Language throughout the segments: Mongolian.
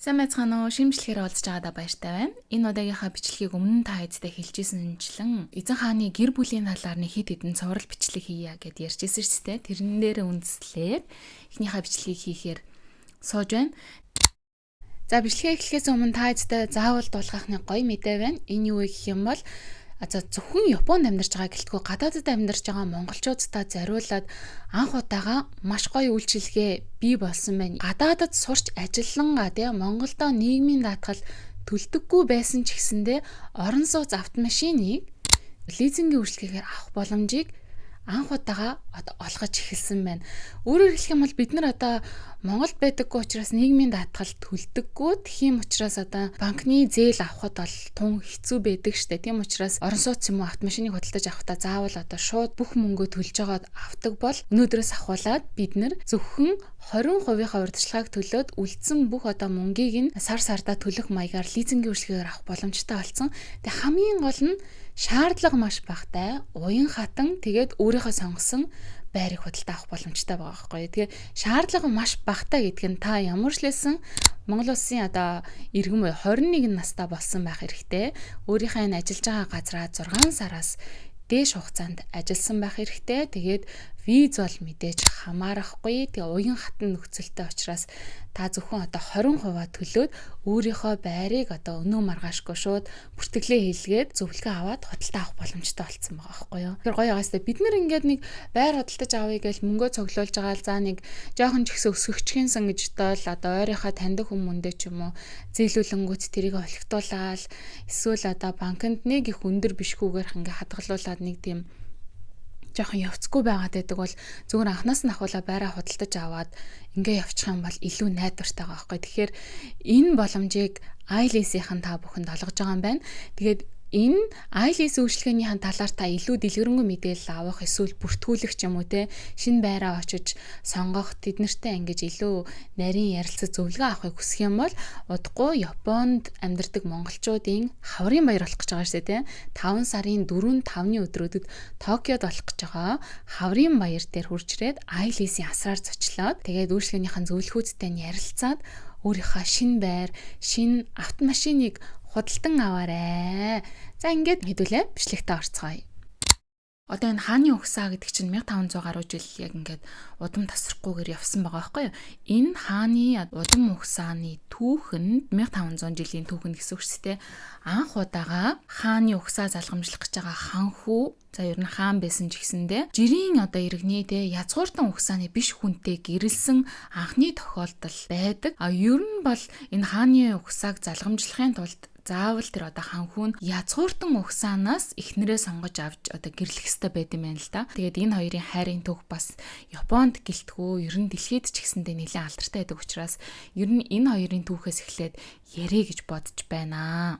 Сайн байцгаана уу? Шимжлэхээр уулзж байгаадаа баяртай байна. Энэ удаагийнхаа бичлэгийг өмнө та хэдтэй хэлжсэнчлэн эзэн хааны гэр бүлийн талаар нэг хэд хэдэн цуврал бичлэг хийя гэд ярьжсэн шүү дээ. Тэрэн дээр үндэслээд эхнийхээ бичлэгийг хийхээр сууж байна. За, бичлэгээ эхлэхээс өмнө та хэдтэй заавал дуулгах нэг гоё мэдээ байна. Энэ юу вэ гэх юм бол за, зөвхөн Японд амьдарч байгаа гэлтгүй гадаадд амьдарч байгаа монголчуудаа зориулаад анх удаага маш гоё үйлчилгээ бий болсон байна. Гадаадад сурч ажиллангаа, тийм, Монголдо нийгмийн даатгал төлдөггүй байсан ч гэсэндээ орон сууц, автомашиныг лизингийн үйлчилгээгээр авах боломжийг анх удаага одоо олгож эхэлсэн байна. Өөрөөр хэлэх юм бол бид нар одоо Монголд байдаггүй учраас нийгмийн даатгал төлдөггүй. Тийм учраас одоо банкны зээл авахд бол тун хэцүү байдаг штэ. Тийм учраас орон сууц юм уу автомашиныг худалдаж авахдаа заавал одоо шууд бүх мөнгөө төлж байгаад авдаг бол өнөөдрөөс ахуулаад бид нар зөвхөн 20%-ийнхаа урьдчилгааг төлөөд үлдсэн бүх одоо мөнгийг нь сар сардаа төлөх маягаар лизингийн үйлчилгээгээр авах боломжтой болсон. Тэгээ хамгийн гол нь шаардлага маш багатай, уян хатан, тэгээд өөрийнхөө сонгосон байрыг худалдаа авах боломжтой байгаа байхгүй юу. Тэгээ шаардлага маш багатай гэдэг нь та ямар ч лээсэн Монгол улсын одоо иргэн буюу 21 настай болсон байх хэрэгтэй. Өөрийнхөө энэ ажиллаж байгаа газраа 6 сараас дээш хугацаанд ажилласан байх хэрэгтэй. Тэгээд виз бол мэдээж хамаарахгүй. Тэгээ уян хатан нөхцөлтэй учраас та зөвхөн одоо 20% төлөөд өөрийнхөө байрыг одоо өнөө маргаашгүй шууд бүртгэлээ хийлгээд, зөвлөгөө аваад худалдаа авах боломжтой болсон байгаа байхгүй юу. Тэр гоё байгаас бид нар ингээд нэг байр худалдаж авъя гэж мөнгөө цуглуулж байгаа л, за, нэг жоохон ч ихсэн өсгөгчхийнсэн гэж бодоол одоо ойрынхаа таньдаг хүмүүндээ ч юм уу зээлүүлэнгүүт тэрийг олигтуулаад, эсвэл одоо банкнд нэг их өндөр бишгүүгээр ингээ хадгалуулад нэг тийм жоохон явцгүй байгаад байдаг бол зүгээр анханаас нь ахуулаа байраа худалдаж аваад ингээ явчих юм бол илүү найдвартай байгаа байхгүй. Тэгэхээр энэ боломжийг iLease-ийн та бүхэнд олгож байгаа юм байна. Тэгээд энэ iLease үйлчилгээнийхэн талаар та илүү дэлгэрэнгүй мэдээлэл авах эсвэл бүртгүүлэх ч юм уу, те, шинэ байраа очиж сонгох, тэд нартай ингэж илүү нарийн ярилцаж зөвлөгөө авахыг хүсэх юм бол удахгүй Японд амьдардаг монголчуудын хаврын баяр болох гэж байгаа шүү дээ, те. 5 сарын 4, 5-ны өдрүүдэд Токиод болох гэж байгаа хаврын баяр дээр хурж ирээд iLease-ийн асраар зочлоод, тэгээд үйлчилгээнийхэн зөвлөхүүдтэй нь ярилцаад өөрийнхөө шинэ байр, шинэ автомашиныг худалдан аваарай. За, ингээд хэдүүлээ бичлэгтээ орцгоё. Одоо энэ хааны угсаа гэдэг чинь 1500 гаруй жил яг ингээд удам тасрахгүйгээр явсан байгаа байхгүй юу? Энэ хааны удам угсааны түүхэнд, 1500 жилийн түүхэнд гэсэн үг шүү дээ. Анх удаага хааны угсаа залгамжлах гэж байгаа ханхүү, за, ер нь хаан байсан ч гэсэндээ жирийн одоо иргэний, те, язгууртан угсааны биш хүнтэй гэрлэсэн анхны тохиолдол байдаг. А ер нь бол энэ хааны угсааг залгамжлахын тулд заавал тэр одоо ханхүү нь язгууртан угсаанаас эхнэрээ сонгож авч одоо гэрлэх ёстой байд юм байна л да. Тэгээд энэ хоёрын хайрын түүх бас Японд гэлтгүү, ер нь дэлхийд ч гэсэндээ нэлээд алдартай байдаг учраас ер нь энэ хоёрын түүхээс эхлээд ярэ гэж бодож байна.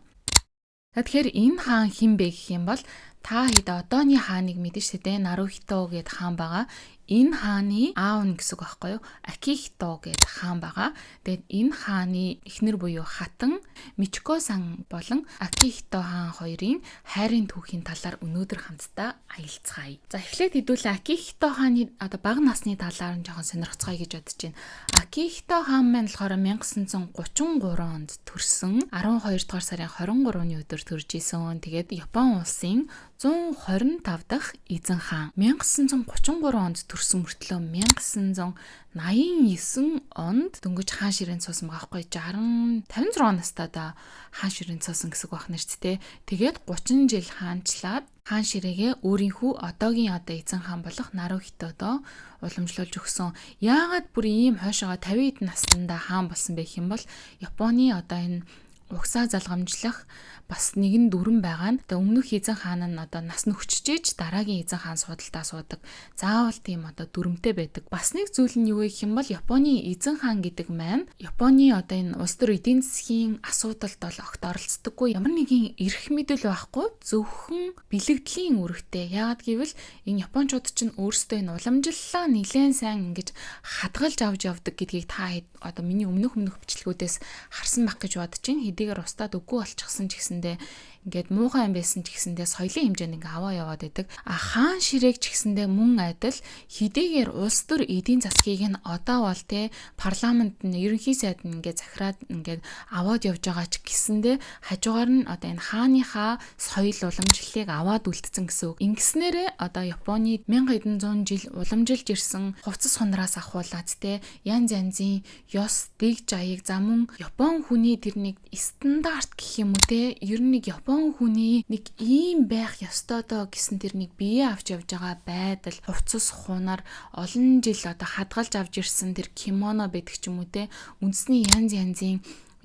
Тэгэхээр энэ хаан хэн бэ гэх юм бол та хэд одооны хааныг мэдэн шүү дээ. Нарухито гэд хаан байгаа. Энэ хааны аав нь гэсэн үг байхгүй юу? Акихито гэд хаан байгаа. Тэгээд энэ хааны эхнэр буюу хатан Мичко сан болон Акихито хаан хоёрын хайрын түүхийн талаар өнөөдөр хамтдаа аялцгаая. За, эхлээд хэдүүлээ Акихито хааны одоо бага насны талаар нь жоохон сонирхцгаая гэж бодож байна. Акихито хаан маань болохоор 1933 онд төрсөн. 12 дугаар сарын 23-ны өдөр төрж исэн. Тэгээд Япон улсын 125 дахь эзэн хаан. 1933 онд төрсөн мөртлөө 1989 онд дөнгөж хаан ширээнд суусан байгаа байхгүй, 60 56 настай да хаан ширээнд суусан гэсэн үг байна шүү дээ. Тэгээд 30 жил хаанчлаад хаан ширээгээ өөрийнхөө одоогийн одоо эзэн хаан болох Нарухитодоо уламжлуулж өгсөн. Яагаад бүр ийм хойшоогоо 50 хэдэн наснда хаан болсон бэ гэх юм бол Японы одоо энэ угсаа залгамжлах бас нэгэн дүрэн байгаа нь одоо өмнөх эзэн хаан нь одоо нас нөхчжээж дараагийн эзэн хаан суудалдаа суудаг. Заавал тийм одоо дүрмтэй байдаг. Бас нэг зүйл нь юу вэ гэх юм бол Японы эзэн хаан гэдэг маань Японы одоо энэ улс төр эдийн засгийн асуудалд бол огт оролцдоггүй. Ямар нэгэн эрх мэдэл байхгүй, зөвхөн бэлэгдлийн үүрэгтэй. Яагаад гэвэл энэ японочууд чинь өөрсдөө энэ уламжлалаа нэлээд сайн ингэж хадгалж авч явдаг гэдгийг та одоо миний өмнөх өмнөх бичлэгүүдээс харсан байх гэж бодож байна. Хэдийгээр устдаад үгүй болчихсон ч гэсэндээ Ингээд муухай юм байсан ч гэсэндээ соёлын хэмжээнд ингээ аваа яваад байдаг. А хаан ширээг ч гэсэндээ мөн адил хэдийгээр улс төр эдийн засгийг нь одоо бол те парламент нь, ерөнхий сайд нь ингээ захираад ингээд аваад явж байгаа ч гэсэндээ хажуугаар нь одоо энэ хааныхаа соёл уламжлалыг аваад үлдсэн гэсэн үг. Ингэснээрээ одоо Японы 1100 жил уламжилж ирсэн хувцас хунраас ахуулаад те янз янзын ёс, дэг жаяг, за мөн Япон хүний тэр нэг стандарт гэх юм уу те, ер нь нэг Япон хүний нэг ийм байх ёстой доо гэсэн тэр нэг бие авч явж байгаа байдал, хувцас хунар, олон жил одоо хадгалж авч ирсэн тэр кимоно байдаг ч юм уу те, үндэсний янз янзын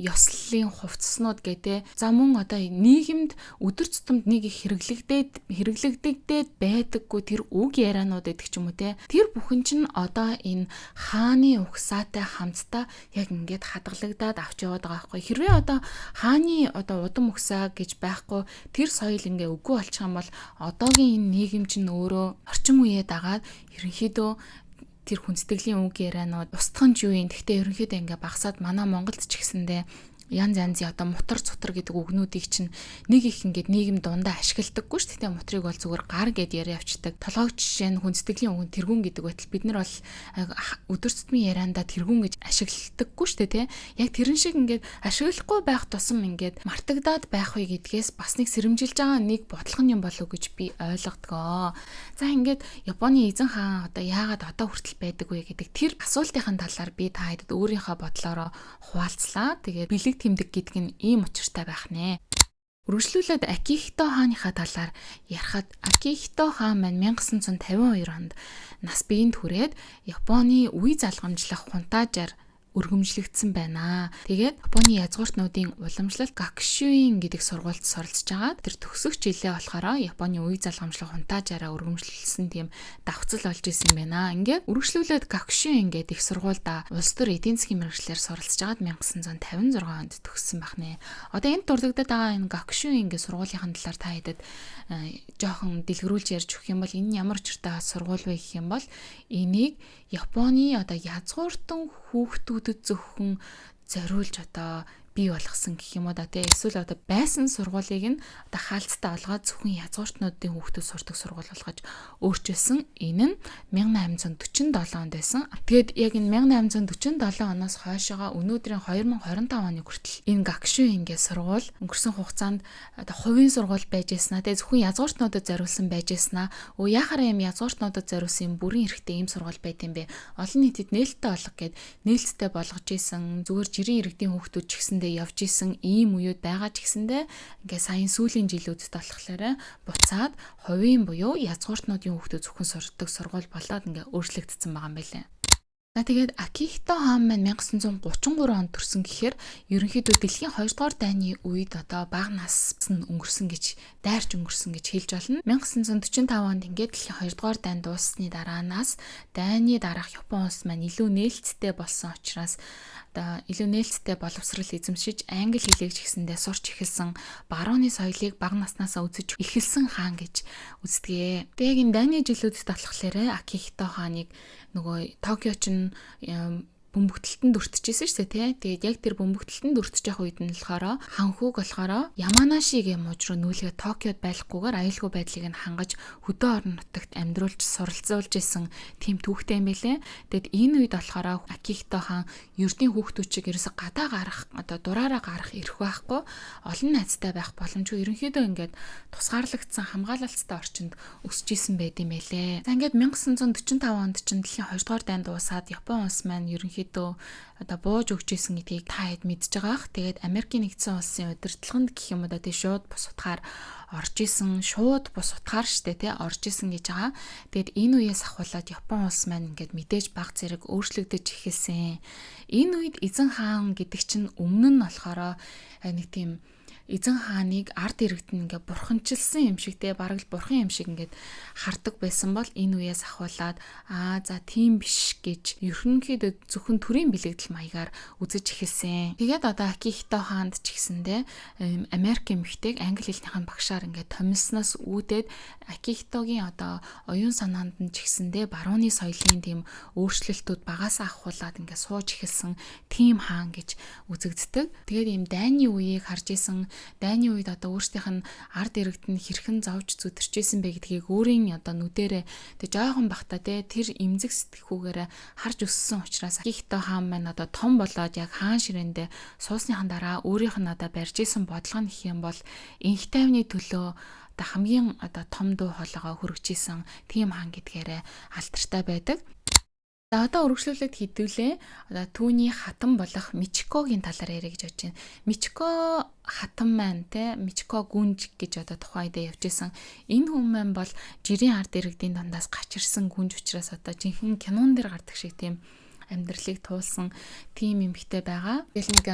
ёслолын хувцаснууд гэдэг. За мөн одоо нийгэмд өдөр тутамд нэг их хэрэглэгдээд байдаггүй тэр үг ярианууд гэдэг ч юм уу те. Тэр бүхэн чинь одоо энэ хааны угсаатай хамтдаа яг ингээд хадгалагдаад авч яваад байгаа байхгүй. Хэрвээ одоо хааны одоо удам угсаа гэж байхгүй, тэр соёл ингээ үгүй болчих юм бол одоогийн энэ нийгэм чинь өөрөө орчин үеэ дагаад ерөнхийдөө тэр хүндэтгэлийн үг ярианууд устгах нь юу юм. Гэхдээ ерөнхийдөө ингээ багасаад, манай Монголд ч гэсэндээ янз янзын одоо мутар цутар гэдэг үгнүүдийг чинь нэг их ингээд нийгэм дундаа ашигладаггүй шүү дээ. Мутрыг бол зүгээр гар гэд яриа явчихдаг. Толгойг жишээ нь хүндэтгэлийн үг тэргүүн гэдэг байтал бид нар бол өдөр тутмын яриандаа тэргүүн гэж ашигладаггүй шүү дээ, тэ. Яг тэрэн шиг ингээд ашиглахгүй байх тусам ингээд мартагдаад байх вэ гэдгээс бас нэг сэрэмжилж байгаа нэг бодлого юм болов уу гэж би ойлгодгоо. За, ингээд Японы эзэн хаан одоо яагаад одоо хүртэл байдаг вэ гэдэг тэр асуултын талаар би та хэдэд өөрийнхөө бодлороо хуваалцлаа. Тэгээд бэлэг тэмдэг гэдэг нь ийм учиртай байх нэ. Үргэлжлүүлээд Акихито хааныхаа талаар ярихад, Акихито хаан маань 1952 онд нас биеинд хүрээд Японы үе залгамжлах хунтаажаар өргөмжлөгдсөн байна. Тэгээд Японы язгууртнуудын уламжлалт Гакшуин гэдэг сургуульд суралцж байгаа. Тэр төгсөх жилээ болохоор Японы үе залгамжлах хунтаажаараа өргөмжлөсөн тийм давхцал болж исэн юм байна. Ингээд үргэлжлүүлээд Гакшуин гэдэг их сургуульда улс төр эдийн засгийн мэргэжлээр суралцж байгаад 1956 онд төгссөн байх нэ. Одоо энд дурддагдаад байгаа энэ Гакшуин гэх сургуулийн талаар та хэдэд жоохон дэлгэрүүлж ярьж өгөх юм бол, энэ нь ямар учиртай сургууль вэ гэх юм бол энийг Японы одоо язгууртан хүүхдүүдэд зөвхөн зориулж одоо бий болгосон гэх юм уу да, тий, эсвэл одоо байсан сургуулийг нь одоо хаалцтай олгоод зөвхөн язгууртнуудын хүүхдүүд сурдаг сургууль болгож өөрчилсөн. Энэ нь 1847 онд байсан. Тэгээд яг энэ 1847 оноос хойшоогоо өнөөдрийн 2025 оны хүртэл энэ Гакшуин гэх сургууль өнгөрсөн хугацаанд одоо хувийн сургууль байж байснаа, тий, зөвхөн язгууртнуудад зориулсан байж байснаа, өө яхаараа юм язгууртнуудад зориулсан юм бүрэн эрхтэй ийм сургууль байт юм бэ, олон нийтэд нээлттэй олго гэд нээлттэй болгож исэн, зүгээр жирийн иргэдийн хүүхдүүд ч гэсэн гэсэндээ явж исэн ийм үеуд байгаа ч гэсэндээ ингээ саяын сүүлийн жилүүдэд болохоор буцаад хувийн буюу язгууртнуудын хүүхдүүд зөвхөн сурдаг сургууль болоод ингээ өөрчлөгдсөн байгаа юм байлээ. За, тэгээд Акихито хаан маань 1933 онд төрсөн гэхээр ерөнхийдөө дэлхийн 2 дугаар дайны үед одоо бага нас нь өнгөрсөн гэж, дайрч өнгөрсөн гэж хэлж болно. 1945 онд ингээд дэлхийн 2 дугаар дайн дууссаны дараанаас дайны дараах Япон улс маань илүү нээлттэй болсон учраас одоо илүү нээлттэй боловсрал эзэмшиж, англи хэлийг ч гэсэндээ сурч эхэлсэн, барууны соёлыг бага наснаасаа үзэж эхэлсэн хаан гэж үздэг. Тэгээ яг энэ дайны жилүүдэд болохоор Акихито хааныг нөгөө Токио ч бөмбөгдөлтөнд өртөжсэн шүү дээ, тий. Тэгээд яг тэр бөмбөгдөлтөнд өртөж явах үед нь болохоор ханхүүг болохоор Яманаши гэх мужи руу нүүлгээ Токиод байлгахгүйгээр аюулгүй байдлыг нь хангаж хөдөө орон нутагт амьдруулж суралцуулж исэн тийм түүхтэй юм байлээ. Тэгээд энэ үед болохоор Акихито хаан ердийн хүүхдүүд чиг ерөөсө гадаа гарах, одоо дураараа гарах эрх байхгүй, олон найзтай байх боломжгүй, ерөнхийдөө ингээд тусгаарлагдсан хамгаалалттай орчинд өсөж исэн байд юм байлээ. За, ингээд 1945 онд чинь дэлхийн 2 дугаар дайн дуусаад Япон улс маань ерөнхийдөө одоо бууж өгч исэн гэдгийг та хэд мэдж байгаа ах. Тэгээд Америкийн нэгдсэн улсын удирдлаганд гэх юм уу да, тий, шууд бус утгаар орж исэн, шууд бус утгаар штэ, тий, орж исэн гэж байгаа. Тэгээд энэ үеэс ахуулаад Япон улс маань ингээд мэдээж баг зэрэг өөрчлөгдөж эхэлсэн. Энэ үед эзэн хаан гэдэг чинь өмнө нь болохоор нэг тийм эзэн хааныг ард иргэд нь ингээ бурханчилсан юм шиг, те, бараг л бурхан юм шиг ингээд хардаг байсан бол энэ үеэс ахуулаад аа за тийм биш гэж ерөнхийдөө зөвхөн төрийн бэлэгдэл маягаар үзэж эхэлсэн. Тэгээд одоо Акихито хаанд ч гэсэндээ Америк эмэгтэйг англи хэлнийхэн багшаар ингээд томилсноос үүдээд Акихитогийн одоо оюун санаанд нь ч гэсэндээ барууны соёлын тийм өөрчлөлтүүд багасаа ахуулаад ингээд сууж эхэлсэн тийм хаан гэж үзэгддэг. Тэгээд ийм дайны үеийг харж исэн байсан, дайны үед одоо өөрсдийнх нь ард иргэд нь хэрхэн зовж зүдэрч исэн бэ гэдгийг өөрийн одоо нүдэрээ тэг жоохон бахта те тэр эмзэг сэтгхүүгээрээ харж өссөн учраас Акихито хаан маань одоо том болоод яг хаан ширээндээ суусныхан дараа өөрийнх нь одоо барьж исэн бодлого нь гэх юм бол энх тайвны төлөө одоо хамгийн одоо том дуу хоолойгоо хүргэж исэн тийм хаан гэдгээрээ алдартай байдаг. За одоо үргэлжлүүлээд хэдүүлээ. Одоо түүний хатан болох Мичикогийн талаар яриа гэж бодож байна. Мичико хатан маань те Мичико гүнж гэж одоо тухайн үед явж исэн. Энэ хүн маань бол жирийн ард иргэдийн дундаас гачирсан гүнж учраас одоо жинхэнэ кинон дээр гардаг шиг тийм амьдралыг туулсан тийм эмэгтэй байгаа. Тэгэл нэг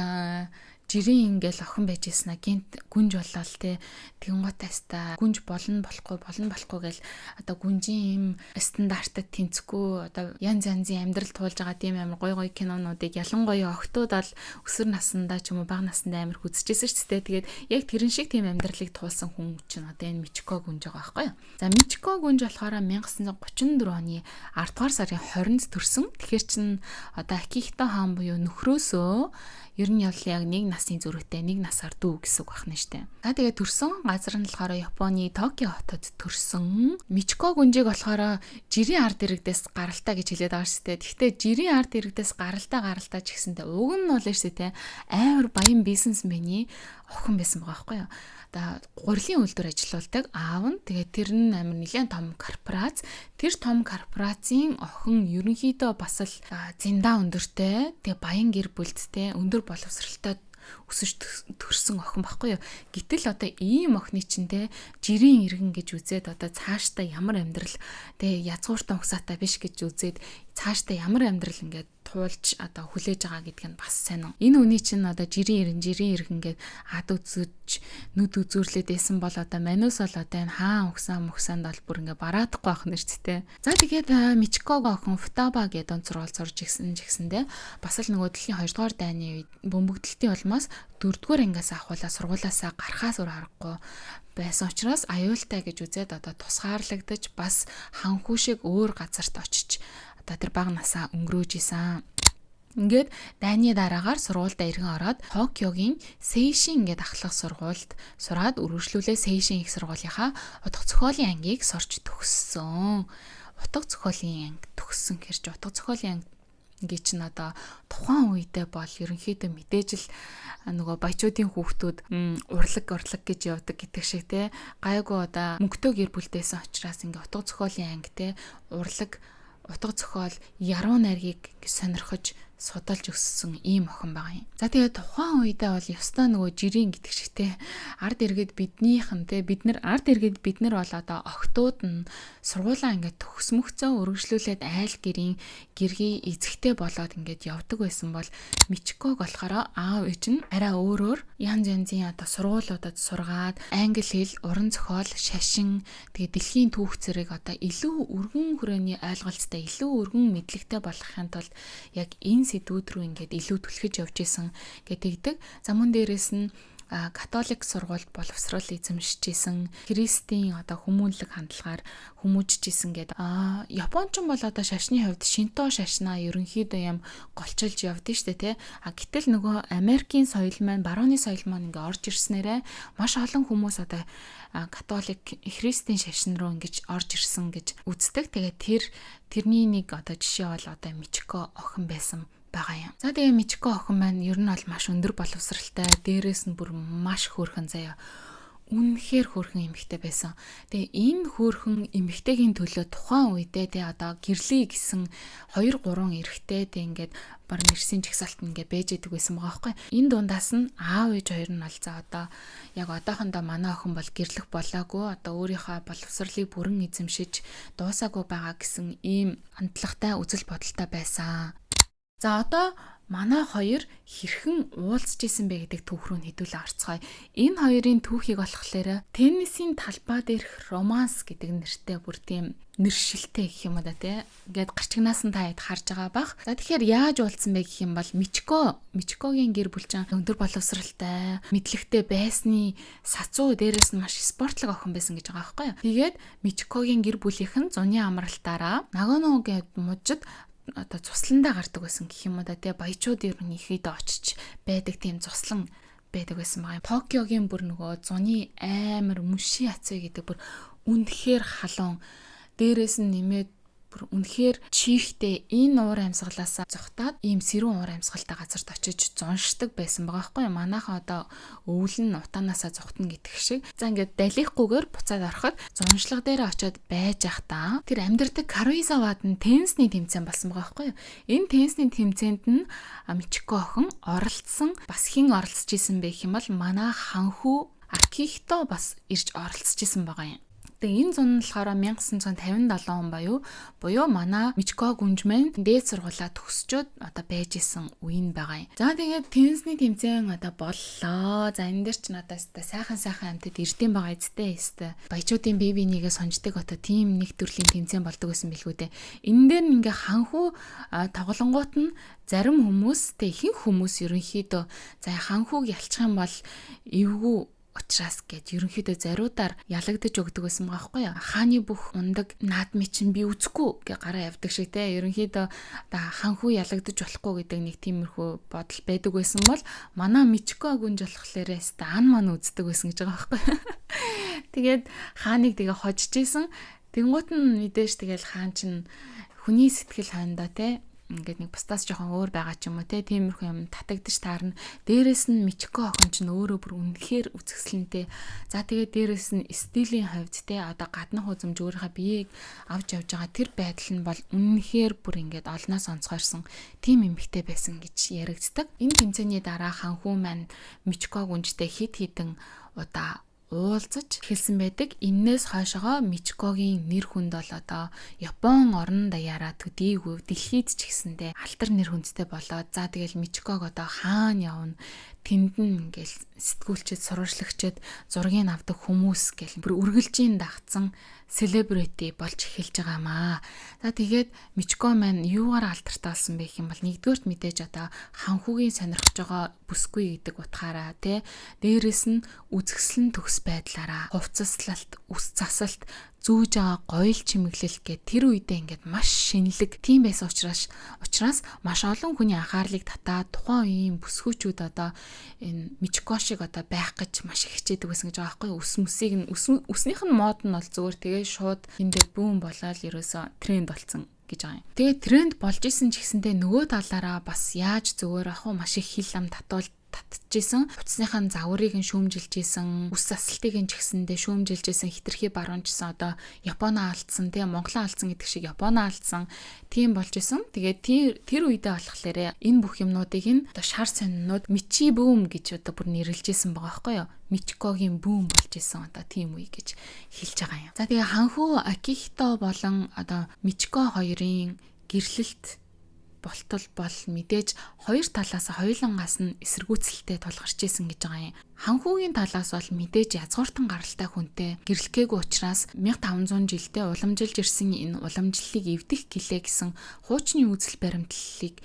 жирийн ингээл охин байж ирсэн а гинт гүнж боллоо те тэгэнгүүт аста гүнж болно болохгүй болно болохгүй гэл одоо гүнжийн юм стандартад тэнцэхгүй одоо янз янзын амьдрал туулж байгаа тийм амар гой гой кинонуудыг ялангуяа охтууд бол өсвөр насндаа ч юм уу бага насндаа амар үзчихсэн шүү дээ. Тэгээд яг тэрэн шиг тийм амьдралыг туулсан хүн чинь одоо энэ Мичико гүнж байгаа байхгүй юу. За Мичико гүнж болохоор 1934 оны 10 дугаар сарын 20-нд төрсөн. Тэгэхээр чин одоо Акихито хаан буюу нөхрөөсөө ер нь явал яг нэг насны зөрүүтэй нэг насаар дүү гэсэн үг байна штэ. За тэгээ төрсөн газар нь болохоор Японы Токио хотод төрсөн. Мичико гүнжийг болохоор жирийн ард иргэдээс гаралтай гэж хэлээд байгаа штэ. Гэхдээ жирийн ард иргэдээс гаралтай гаралтай ч гэсэнтэй уг нь бол штэ те амар баян бизнесмений охин байсан байгаа байхгүй юу. Одоо гурилын үйлдвэр ажилуулдаг аав нь тэгээд тэр нь амар нэлээд том корпорац. Тэр том корпорацийн охин ерөнхийдөө бас л зинда өндөртэй тэгээ баян гэр бүлдтэй өндөр боловсралтай өсөж төрсөн охин байхгүй юу. Гэтэл одоо ийм охины чинь те жирийн иргэн гэж үзээд одоо цаашдаа ямар амьдрал те язгууртан угсаатай биш гэж үзээд цаашдаа ямар амьдрал ингээд туулж одоо хүлээж байгаа гэдг нь бас сайн. Энэ үний чинь одоо жирийн ирэн жирийн иргэн гээд ад үзэж нүд үзүүрлээд байсан бол одоо манус бол одоо энэ хаан угсаа мугсаанд бол бүр ингээ бараадахгүй байх нь шүү дээ. За тэгээд Мичиког охин Футаба гэдэг дунд сургууль сурж ирсэн ч гэсэндээ бас л нөгөө дэлхийн 2 дугаар дайны үед бөмбөгдөлтийн улмаас 4 дугаар ангиас ахуулаа сургуулаасаа гарахаас өөр аргагүй байсан учраас аюултай гэж үзээд одоо тусгаарлагдаж бас ханхүү шиг өөр газарт очиж одоо тэр бага насаа өнгөрөөж исэн. Ингээд дайны дараагаар сургуульдаа иргэн ороод Токиогийн Сейшин гээд ахлах сургуульд сураад үргэлжлүүлээ Сейшин их сургуулийнхаа утга зохиолын ангийг сурч төгссөн. Утга зохиолын анги төгссөн хэрч утга зохиолын анги чинь одоо тухайн үедээ бол ерөнхийдөө мэдээж л нөгөө баячуудын хүүхдүүд урлаг урлаг гэж явдаг гэдэг шиг те гайгүй одоо мөнгөтэй гэр бүлтэйсэн учраас ингээ утга зохиолын анги те урлаг утга зохиол яруу найргийг сонирхож судалж өссөн ийм охин байгаа юм. За тэгээд тухайн үедээ бол ёстой нөгөө жирийн гэдэг шиг те ард иргэд биднийхэн те бид нар ард иргэд бид нар бол одоо охтууд нь сургуулаа ингээд төгсмөгцөө өргөжлүүлээд айл гэрийн гэргий эзэгтэй болоод ингээд явдаг байсан бол Мичиког болохоор аав ээж нь арай өөрөөр янз янзын одоо сургуулиудад сургаад англи хэл, уран зохиол, шашин тэгээд дэлхийн түүх зэрэг одоо илүү өргөн хүрээний ойлголттой илүү өргөн мэдлэгтэй болохын тулд яг энэ сэдвүүд рүү ингээд илүү түлхэж явж исэн гэдэг. За мөн дээрэс нь католик сургуульд боловсрол эзэмшиж исэн, христийн одоо хүмүүнлэг хандлагаар хүмүүжиж исэн гэдэг. Японч бол одоо шашны хувьд шинто шашнаа ерөнхийдөө юм голчилж явдсан шүү дээ, тэ. А гэтэл нөгөө Америкийн соёл маань, барууны соёл маань ингээ орж ирснээрээ маш олон хүмүүс одоо католик христийн шашин руу ингэж орж ирсэн гэж үздэг. Тэгээд тэрний нэг одоо жишээ бол одоо Мичико охин байсан байгаа юм. За тэгээ Мичико охин маань ер нь бол маш өндөр боловсралтай, дээрээс нь бүр маш хөөрхөн заяа. Үнэхээр хөөрхөн эмэгтэй байсан. Тэгээ энэ хөөрхөн эмэгтэйгийн төлөө тухайн үедээ тэ одоо гэрлий гэсэн 2 3 эрэгтэй тэ ингээд баг нэрсийн жагсаалт ингээд байж идэг байсан байгаа байхгүй. Энэ дундаас нь аав ээж хоёр нь бол за одоо яг одоохондоо манай охин бол гэрлэх болоогүй одоо өөрийнхөө боловсролыг бүрэн эзэмшиж дуусаагүй байгаа гэсэн ийм хандлагатай үзэл бодолтой байсан. За одоо манай хоёр хэрхэн уулзж исэн бэ гэдэг түүх рүү хэдүүлээ орцгоё. Энэ хоёрын түүхийг болохоор теннисийн талбай дээрх романс гэдэг нэртэй бүр тийм нэршилтэй гэх юм уу да тий. Ингээд гарчигнаас нь та хэд харж байгаа бах. За тэгэхээр яаж уулзсан бэ гэх юм бол Мичикогийн гэр бүл чинь өндөр боловсралтай, мэдлэгтэй байсны сацуу дээрээс нь маш спортлог охин байсан гэж байгаа байхгүй юу. Тэгээд Мичикогийн гэр бүлийнх нь зуны амралтаараа Нагано гээд мужид одоо цусландаа гардаг байсан гэх юм уу да тий. Баячууд ер нь ихэд очиж байдаг тийм цуслан байдаг байсан байгаа юм. Токиогийн бүр нөгөө зуны амар мөши ацвэ гэдэг бүр үнэхээр халуун. Дээрээс нь нэмээд бүр үнэхээр чихтэй энэ уур амьсгалаасаа зогтоод ийм сэрүүн уур амьсгалтай газарт очиж зуншдаг байсан байгаа байхгүй юу? Манайхан одоо өвөл нь утаанаасаа зогтно гэдэг шиг. За ингээд далихгүйгээр буцаад ороход зуншлага дээр очиод байж байхдаа тэр амьдардаг Каруизавад нь теннисний тэмцээн болсон байгаа байхгүй юу? Энэ теннисний тэмцээнд нь Мичико охин оролцсон. Бас хэн оролцож исэн бэ гэх юм бол манай ханхүү Акихито бас ирж оролцож исэн байгаа юм. Тэгээ энэ зун нь болохоор 1957 он буюу манай Мичико гүнж маань дээд сургуулаа төгсчөөд одоо байж исэн үе нь байгаа юм. За тэгээд теннисний тэмцээн одоо боллоо. За энэ дээр ч надаас сайхан сайхан амьтад ирдэм байгаа эцтэй эстэй. Баячуудын бие бинийгээ сонждаг одоо тийм нэг төрлийн тэмцээн болдог байсан билгүү дээ. Энэ дээр нь ингээ ханхүү тоглонгууд нь зарим хүмүүс тэ ихэнх хүмүүс ерөнхийдөө за ханхүүг ялчих юм бол эвгүй учраас гэж ерөнхийдөө зариудаар ялагдаж өгдөг байсан байгаа байхгүй юу. Хааны бүх ундаг наадмыг чинь би үзэхгүй гэж гараа явдаг шиг те. Ерөнхийдөө одоо ханхүү ялагдаж болохгүй гэдэг нэг тиймэрхүү бодол байдаг байсан бол манай Мичико гүнж болохоор өстө ан ман үздэг байсан гэж байгаа байхгүй юу. Тэгээд хааныг тэгээ хожиж исэн. Тэнгуут нь мэдээж тэгэл хаан чинь хүний сэтгэл хойндоо те ингээд нэг бусдаас жоохон өөр байгаа ч юм уу те тиймэрхүү юм татагдаж таарна. Дээрээс нь Мичико охин чинь өөрөө бүр үнэхээр үзэсгэлэнтэй. За тэгээд дээрээс нь стилийн хувьд те одоо гаднах үзэмж өөрийнхөө биеийг авч явж байгаа тэр байдал нь бол үнэхээр бүр ингээд олноос онцгойрсон тийм эмэгтэй байсан гэж яригддаг. Энэ тэмцээний дараа ханхүү маань Мичико гүнжтэй хид хідэн удаа уулзаж эхэлсэн байдаг. Эннээс хойшоогоо Мичикогийн нэр хүнд бол одоо Япон орон даяараа төдийгүй дэлхийд ч гэсэндээ алтар нэр хүндтэй болоод за тэгэл Мичиког одоо хаана явна тэнд нь ингээл сэтгүүлчд сурвалжлагчид зургийг авдаг хүмүүс гэл бүр үргэлжийн дагцсан селебрити болж эхэлж байгаа маа. За тэгээд Мичико маань юугаар алдартай болсон бэ гэх юм бол нэгдүгээрт мэдээж одоо ханхүүгийн сонирхож байгаа бүсгүй гэдэг утгаараа тий дээрэс нь үзэсгэлэн төгс байдлаараа хувцаслалт, үс засалт, зүүж байгаа гоёл чимэглэл гэх тэр үедээ ингээд маш шинэлэг тийм байсан учраас маш олон хүний анхаарлыг татаад тухайн үеийн бүсгүүчүүд одоо энэ Мичико шиг одоо байх гэж маш их хичээдэг байсан гэж байгаа байхгүй юу? Үс мүсийг нь үснийх нь мод нь бол зүгээр тэгээ шууд эндээ бүүн болоод ерөөсөө тренд болцсон гэж байгаа юм. Тэгээ тренд болж исэн ч гэсэнтэй нөгөө талаараа бас яаж зүгээр ах уу маш их хил ам татуул татчихсэн. Утасныхаа загварыг нь шүүмжилж исэн, үс засалтыг нь ч гэсэндээ шүүмжилж исэн, хитрхи баруунчсан одоо Японоо алдсан, тэгээ Монголоо алдсан гэдэг шиг Японоо алдсан тийм болж исэн. Тэгээд тэр үедээ болохоор энэ бүх юмнуудыг нь одоо шар сонинууд Мичи бүүм гэж одоо бүр нэрлэж исэн байгаа байхгүй юу? Мичикогийн бүүм болж исэн одоо тийм үе гэж хэлж байгаа юм. За тэгээ ханхүү Акихито болон одоо Мичико хоёрын гэрлэлт болтол бол мэдээж хоёр талаас хоёулангаас нь эсэргүүцэлтэй тулгарч исэн гэж байгаа юм. Ханхүүгийн талаас бол мэдээж язгууртан гаралтай хүнтэй гэрлэхгээгүй учраас 1500 жилдээ уламжилж ирсэн энэ уламжлалыг эвдэх гэлээ гэсэн хуучны үзэл баримтлалыг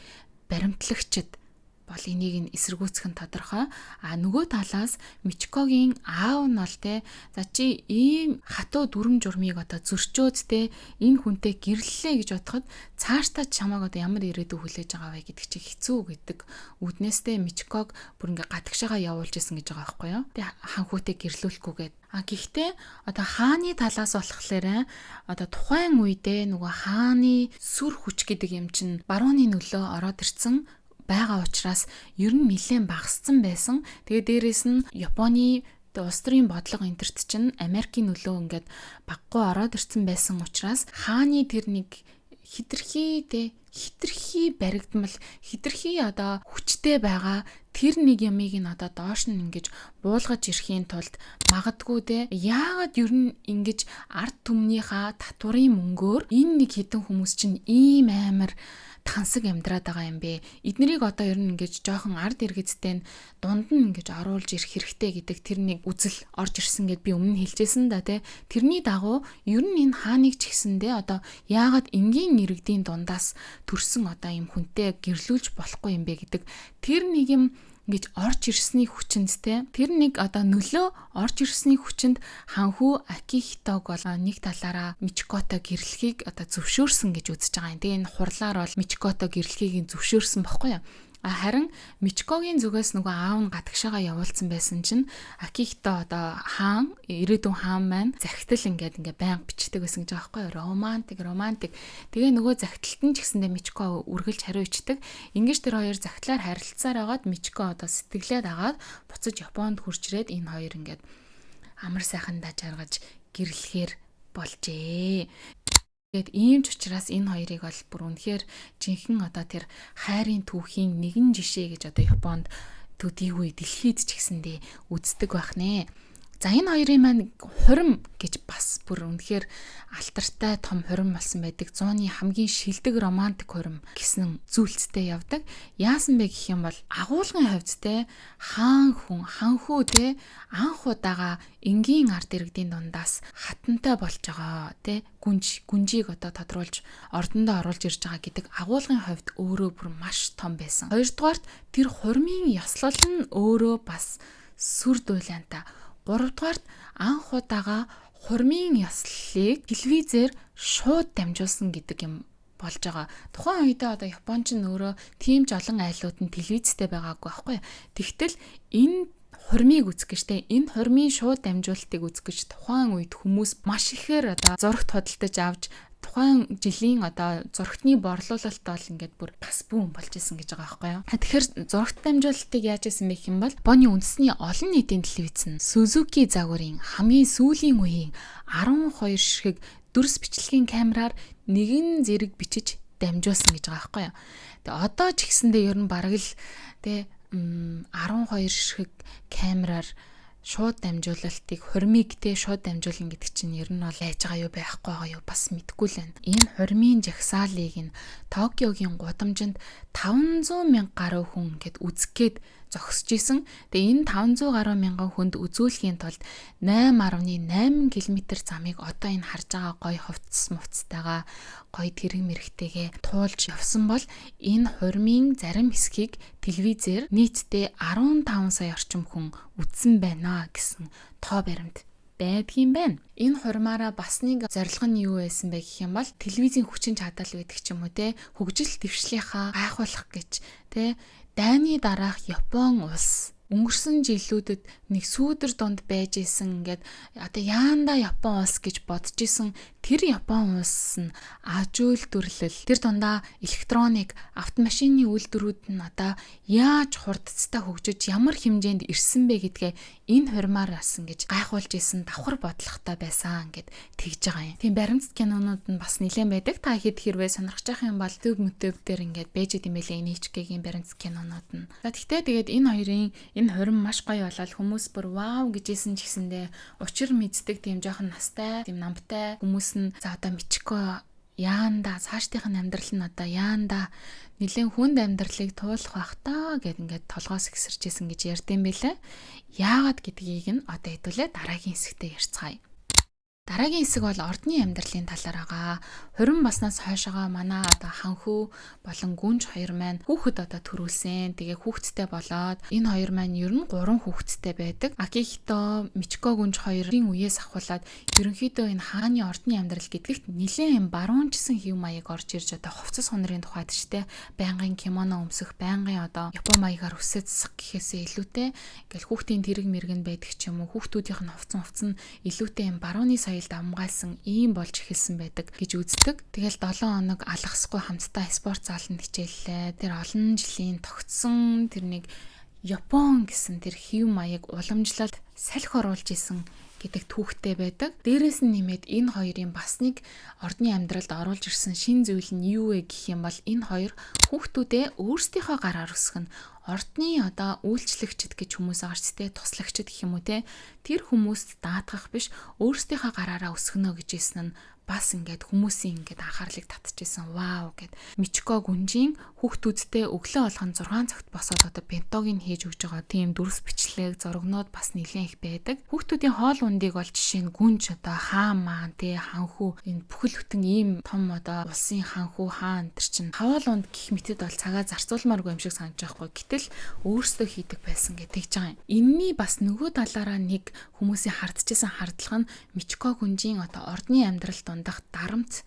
баримтлагчид бол энийг нь эсэргүүцэх нь тодорхой. А нөгөө талаас Мичикогийн аав нь бол те за чи ийм хатуу дүрм журмыг одоо зөрчөөд те энэ хүнтэй гэрлэлээ гэж бодоход цаашдаа чамааг одоо ямар ирээдүй хүлээж байгаа вэ гэдэг чинь хэцүү гэдэг үүднээстэй Мичиког бүр ингээ гадагшаага явуулж исэн гэж байгаа байхгүй юу. Тэ ханхүүтэй гэрлүүлэхгүйгээд. А гэхдээ одоо хааны талаас болохоор одоо тухайн үедээ нөгөө хааны сүр хүч гэдэг юм чинь барууны нөлөө ороод ирсэн байгаа учраас ер нь нэлээд багассан байсан. Тэгээ дээрэс нь Японы улс төрийн бодлого энтерт чинь Америкийн нөлөө ингээд баггүй ороод ирсэн байсан учраас хааны тэр нэг хитрхи те хитрхи баригдмал хитрхи одоо хүчтэй байгаа тэр нэг ямыг нь одоо доош нь ингэж буулгаж ирэхийн тулд магадгүй те яагаад ер нь ингэж ард түмнийхаа татварын мөнгөөр энэ нэг хідэн хүмүүс чинь ийм амар тансаг амьдраад байгаа юм бэ. Эднэрийг одоо ер нь ингэж жоохон ард иргэдтэй нь дунд нь ингэж оруулж ирэх хэрэгтэй гэдэг тэр нэг үзэл орж ирсэн гэд би өмнө нь хэлжсэн да тий. Тэрний дагуу ер нь энэ хааныг ч гэсэндээ одоо яагаад энгийн иргэдийн дундаас төрсэн одоо юм хүнтэй гэрлүүлж болохгүй юм бэ гэдэг тэр нэг юм ингэж орж ирсний хүчинд те тэр нэг одоо нөлөө орж ирсний хүчинд ханхүү Акихитог бол нэг талаараа Мичикото гэрлэхийг одоо зөвшөөрсөн гэж үзэж байгаа юм. Тэгээ энэ хурлаар бол Мичикото гэрлэхийг зөвшөөрсөн бохгүй юу? Харин Мичкогийн зүгээс нөгөө аав нь гадагшаага явуулсан байсан чинь Акихито одоо хаан, ирээдүйн хаан маань захидал ингээд ингээ байнга бичдэг байсан гэж байгаа байхгүй юу? Романтик, романтик. Тэгээ нөгөө захидалт нь ч гэсэндээ Мичко үргэлж хариу ичдэг. Ингэж тэр хоёр захидлаар харилцсаар агаад Мичко одоо сэтгэлээ дагаад буцаж Японд хурж ирээд энэ хоёр ингээд амар сайхан даж жаргаж гэрлэхээр болжээ. Тэгээд ийм ч учраас энэ хоёрыг бол бүр үнэхээр жинхэнэ одоо тэр хайрын түүхийн нэгэн жишээ гэж одоо Японд төдийгүй дэлхийд ч гэсэндээ үздэг байх нэ. За, энэ хоёрын маань хурим гэж бас бүр үнэхээр алтартай том хурим болсон байдаг. Зууны хамгийн шилдэг романтик хурим гэсэн зүйлцтэй явдаг. Яасан бэ гэх юм бол агуулгын хувьд те, хаан хүн, ханхүү те, анх удаага энгийн ард иргэдийн дундаас хатантай болж байгаа те, гүнж гүнжийг одоо тодруулж ордондоо оруулж ирж байгаа гэдэг агуулгын хувьд өөрөө бүр маш том байсан. Хоёрдугаарт, тэр хурмын ёслол нь өөрөө бас сүр дуйлаантай. Гуравдугаарт, анх удаага хурмын ёслолыг телевизээр шууд дамжуулсан гэдэг юм болж байгаа. Тухайн үедээ одоо Япон ч өөрөө тийм ч олон айлууд нь телевизтэй байгаагүй байхгүй. Тэгтэл энэ хурмыг үзэх гэж те, энэ хурмын шууд дамжуулалтыг үзэх гэж тухайн үед хүмүүс маш ихээр одоо зурагт худалдаж авч, тухайн жилийн одоо зурагтны борлуулалт бол ингээд бүр бас бүүн болж исэн гэж байгаа байхгүй юу. Тэгэхээр зурагт дамжуулалтыг яаж исэн бэ гэх юм бол Японы үндэсний олон нийтийн телевиз нь Suzuki загварын хамгийн сүүлийн үеийн 12 ширхэг дүрс бичлэгийн камераар нэгэн зэрэг бичиж дамжуулсан гэж байгаа байхгүй юу. Тэгээ одоо ч гэсэндээ ер нь бараг л тэ 12 ширхэг камераар шууд дамжуулалтыг, хурмыг те, шууд дамжуулна гэдэг чинь ер нь бол яаж байгаа юу, байхгүй байгаа юу, бас мэдэхгүй л байна. Энэ хурмын жагсаалыг нь Токиогийн гудамжинд 500 мянга гаруй хүн ингээд үзэх гээд зогсож исэн. Тэгээ энэ 500 гаруй мянган хүнд үзүүлэхийн тулд 8.8 км замыг одоо энэ харж байгаа гоё хувцас мувцтайгаа, гоё тэрэг мэрэгтэйгээ туулж явсан бол энэ хурмын зарим хэсгийг телевизээр нийтдээ 15 сая орчим хүн үзсэн байна гэсэн тоо баримт байдгийм байна. Энэ хурмаараа бас нэг зорилго нь юу байсан бэ гэх юм бол телевизийн хүчин чадал байдаг ч юм уу те, хөгжил дэвшлийнхаа гайхуулах гэж те, дайны дараах Япон улс өнгөрсөн жилүүдэд нэг сүүдэр дунд байж исэн, ингээд одоо яанда Япон улс гэж бодож исэн тэр Япон улс нь аж үйлдвэрлэл, тэр дундаа электроник, автомашины үйлдвэрүүд нь одоо яаж хурдцтай хөгжиж, ямар хэмжээнд ирсэн бэ гэдгээ энэ хурмаар бас ингэж гайхуулж исэн, давхар бодлоготой байсан гэд тэгж байгаа юм. Тийм баримтат кинонууд нь бас нэлээд байдаг. Та хэд хэрвээ сонирхож байгаа юм бол YouTube мөтөв дээр ингээд байж идэм байлээ NHK-гийн баримтат кинонууд нь. За, тэгтээ тэгээд энэ хоёрын энэ хурим маш гоё болоод хүмүүс бүр вау гэж исэн ч гэсэндээ учир мэддэг тийм жоохон настай, тийм намтай хүмүүс нь за одоо Мичко яанда, цаашдынх нь амьдрал нь одоо яанда нэлээд хүнд амьдралыг туулах бах та гэд ингээд толгоос ихсэрч исэн гэж ярьдсан байлээ. Яагаад гэдгийг нь одоо хэдүүлээ дараагийн хэсэгтээ ярьцгаая. Дараагийн хэсэг бол ордны амьдралын талаар байгаа. Хурим болсноос хойшоогоо манай одоо ханхүү болон гүнж хоёр маань хүүхэд одоо төрүүлсэн. Тэгээ хүүхэдтэй болоод энэ хоёр маань ер нь 3 хүүхэдтэй байдаг. Акихито, Мичко гүнж хоёрын үеэс ахуулаад ерөнхийдөө энэ хааны ордны амьдрал гэдэгт нэлээд баруунчсан хэв маяг орж ирж, одоо хувцас хонорын тухайд ч те, байнгын кимоно өмсөх, байнгын одоо Япон маягаар үсээ засах гэхээсээ илүүтэй ингээл хүүхдийн тэрэг мэрэгэн байдаг ч юм уу, хүүхдүүдийнх нь хувцас хувцас нь илүүтэй юм барууны соёлд давамгайлсан ийм болж эхэлсэн байдаг гэж үздэг. Тэгэл 7 хоног алгасгүй хамтдаа спорт зааланд хичээллээ. Тэр олон жилийн тогтсон тэр нэг Япон гэсэн тэр хэв маяг уламжлалт салхи оруулж исэн гэдэг түүхтэй байдаг. Дээрээс нь нэмээд энэ хоёрын бас нэг ордны амьдралд оруулж ирсэн шин зүйл нь юу вэ гэх юм бол энэ хоёр хүүхдүүдээ өөрсдийнхөө гараар өсгөх нь, ордны одоо үйлчлэгчд гэж хүмүүс байгаа ч те, туслагчд гэх юм уу те, тэр хүмүүст даатгах биш, өөрсдийнхөө гараараа өсгөнө гэж хэлсэн нь бас ингээд хүмүүсийн ингээд анхаарлыг татчихсан. Вау гэд. Мичко гүнжийн хүүхдүүдтэй өглөө болгон 6 цагт босоод одоо бентог нь хийж өгч байгаа тийм дүрс бичлэг, зурагнууд бас нэлээд их байдаг. Хүүхдүүдийн хоол ундыг бол жишээ нь гүнж одоо хаан маан те, ханхүү, энэ бүхэл бүтэн ийм том одоо улсын ханхүү хаан тэр чинь хоол унд гих мэтэд бол цагаа зарцуулмааргүй юм шиг санаж байгаа хгүй. Гэтэл өөрсдөө хийдэг байсан гэж тэгж байгаа юм. Энийний бас нөгөө талаараа нэг хүмүүсийн хардчихсан хардлага нь Мичко гүнжийн одоо ордны амьдрал дундах дарамт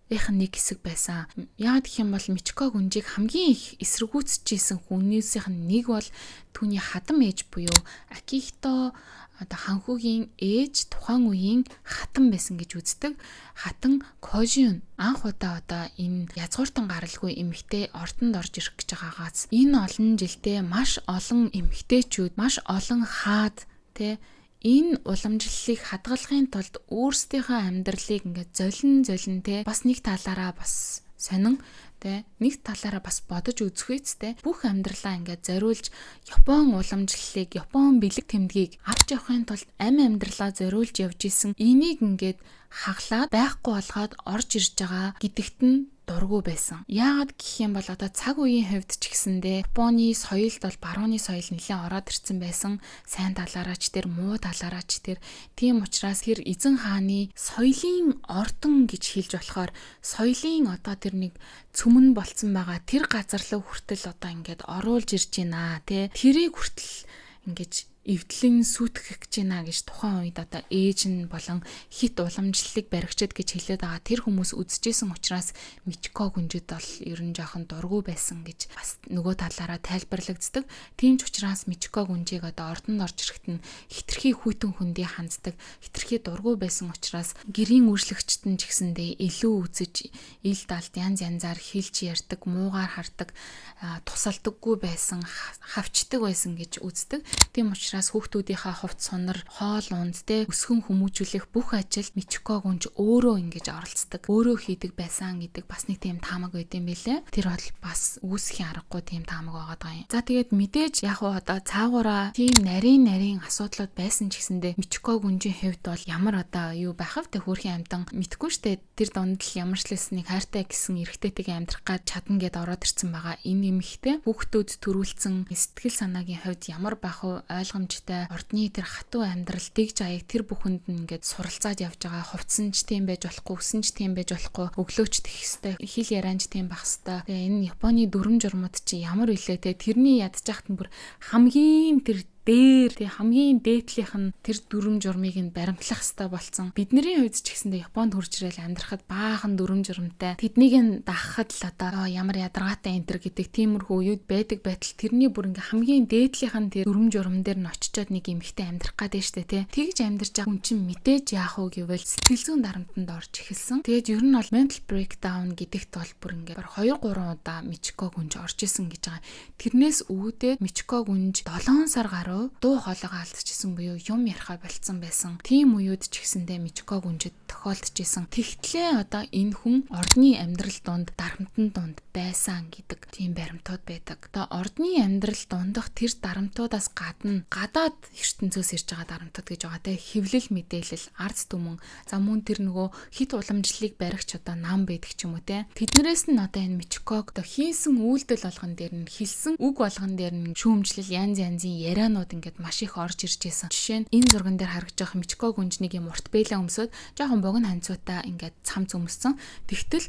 нэг хэсэг байсан. Яагаад гэх юм бол Мичико гүнжийг хамгийн их эсэргүүцэж исэн хүмүүсийнх нь нэг бол түүний хадам ээж буюу Акихито одоо ханхүүгийн ээж, тухайн үеийн хатан байсан гэж үздэг. Хатан Кожиун анх удаа одоо энэ язгууртан гаралгүй эмэгтэй ордонд орж ирэх гэж байгаагаас энэ олон жилдээ маш олон эмэгтэйчүүд, маш олон хаад тэ энэ уламжлалыг хадгалахын тулд өөрсдийнхөө амьдралыг ингээд золин золин те бас нэг талаараа бас сонин тэ нэг талаараа бас бодож үзэх үстэй, бүх амьдралаа ингээд зориулж Япон уламжлалыг, Япон бэлэг тэмдгийг авч явахын тулд амьдралаа зориулж явж исэн. Энийг ингээд хаглаад байхгүй болгоод орж ирж байгаа гэдэгт нь дургүй байсан. Яагаад гэх юм бол одоо цаг үеийн хувьд ч гэсэндээ Японы соёлд бол барууны соёл нэлээд ороод ирсэн байсан. Сайн талаараа ч тэр, муу талаараа ч тэр. Тийм учраас тэр эзэн хааны соёлын ордон гэж хэлж болохоор соёлын одоо тэр нэг цөмөн болцсон байгаа тэр газар руу хүртэл одоо ингээд оруулж ирж байна те. Тэрийг хүртэл ингэж эвдлэн сүйтгэх гэж байна гэж тухайн үед одоо ээж нь болон хит уламжлалыг баригчид гэж хэлээд байгаа тэр хүмүүс үзэжсэн учраас Мичико гүнжид бол ер нь жоохон дургүй байсан гэж бас нөгөө талаараа тайлбарлагддаг. Тийм ч учраас Мичико гүнжийг одоо ордонд орж ирэхэд нь хитрхи хүйтэн хүндий ханддаг, хитрхи дургүй байсан учраас гэрийн үйлчлэгчд нь ч гэсэндээ илүү үзэж, ил далд янз янзаар хэлж ярьдаг, муугаар хардаг, тусалдаггүй байсан, хавчдаг байсан гэж үздэг. Тийм учраас хүүхдүүдийнхээ хувц сунар, хоол унд те өсгөн хүмүүжүүлэх бүх ажилд Мичико гүнж өөрөө ингэж оролцдог, өөрөө хийдэг байсан гэдэг бас нэг тийм таамаг байд юм билээ. Тэр бол бас үүсэхийн аргагүй тийм таамаг байгаад байгаа юм. За тэгээд мэдээж яг уу одоо цаагаараа тийм нарийн нарийн асуудлууд байсан ч гэсэндээ Мичико гүнжийн хувьд бол ямар одоо юу байх вэ? Тэ хөөрхийн амтан мэдхгүй штэ, тэр дунд л ямар ч лээс нэг хайртай гэсэн эрэгтэйтэйгээ амьдрах гад чадна гэд ороод ирсэн байгаа. Энэ эмэгтэй хүүхдүүд төрүүлсэн сэтгэл санаагийн хувьд ямар байх вэ? Ойлгомжтой ордны тэр хатуу амьдрал, дэгж аяг тэр бүхэнд нь ингээд суралцаад явж байгаа. Хувцсан ч тийм байж болохгүй, өсөн ч тийм байж болохгүй, өглөөч тех хэвээр, хэл ярианч тийм байх хэвээр. Тэгээ энэ Японы дүрм журмууд чи ямар илээ те, тэрний ядчихт нь бүр хамгийн тэр дээр тий хамгийн дээдлийнх нь тэр дүрм журмыг нь баримтлах хэрэгтэй болсон. Бидний хувьд ч гэсэндээ Японд хурж ирэл амьдрахад баахан дүрм журмтай. Тэднийг нь дагахад л одоо ямар ядаргаатай энэ төр гэдэг тиймэрхүү үеуд байдаг байтал тэрний бүр ингээ хамгийн дээдлийнх нь тэр дүрм журм дээр нь очичоод нэг эмэгтэй амьдрах гээд штэ тий. Тэгж амьдарч байгаа хүн чинь мэдээж яах вэ гэвэл сэтгэл зүйн дарамтанд орж эхэлсэн. Тэгээд ер нь бол mental breakdown гэдэгт бол бүр ингээ 2 3 удаа Мичико гүнж орж исэн гэж байгаа. Тэрнээс үүдээд Мичико гүнж 7 сар гаруй дуу хоолойгоо алдчихсан буюу юм яриахаа болцсон байсан. Тийм үеуд ч гэсэндээ Мичико гүнжид тохиолдож исэн. Тэгтлээ одоо энэ хүн ордны амьдрал дунд дарамтан дунд байсан гэдэг тийм баримтууд байдаг. Одоо ордны амьдрал дундах тэр дарамтуудаас гадна гадаад ертөнцөөс ирж байгаа дарамтууд гэж байгаа те, хэвлэл мэдээлэл, ард түмэн, за мөн тэр нөгөө хит уламжлалыг баригч одоо нам байдаг ч юм уу те. Тэднэрээс нь одоо энэ Мичиког одоо хийсэн үйлдэл болгон дээр нь, хэлсэн үг болгон дээр нь шүүмжлэл, янз янзын ярианууд ингээд маш их орж ирж байсан. Жишээ нь энэ зурган дээр харагдаж байгаа Мичико гүнж нэг юм урт бэлэн өмсөд жоохон богино ханцуутай ингээд цамц өмссөн. Тэгтэл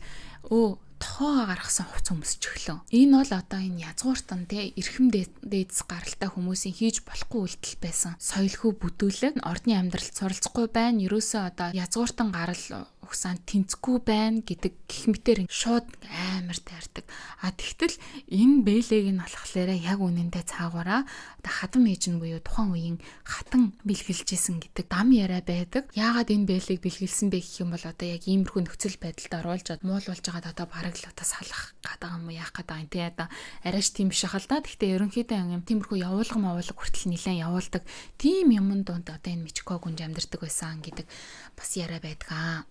тохоогоо гаргасан хувц өмсчихлөө. Энэ бол одоо энэ язгууртан те эрхэм дээдс гаралтай хүмүүсийн хийж болохгүй үйлдэл байсан. Соёлхүү бүдүүлэг, ордны амьдралд суралцахгүй байна. Ерөөсөө одоо язгууртан гарал угсаанд тэнцэхгүй байна гэдэг гих мэтэр шууд амар тайрдаг. А тэгтэл энэ бэлэг нь болохоор яг үнэндээ цаагаараа одоо хадам ээж нь буюу тухайн үеийн хатан бэлгэлжсэн гэдэг дам яриа байдаг. Яагаад энэ бэлэг бэлгэлсэн бэ гэх юм бол одоо яг иймэрхүү нөхцөл байдалд оруулж муулуулж байгаад одоо бараг л одоо салах гэдэг юм уу, яах гэдэг юм те, одоо арайч тийм биш хал да. Гэхдээ ерөнхийдөө юм тиймэрхүү явуулга мавуулга хүртэл нэлээд явуулдаг. Тийм юмн дунд одоо энэ Мичико гүнж амьдардаг байсан гэдэг бас яриа байдаг.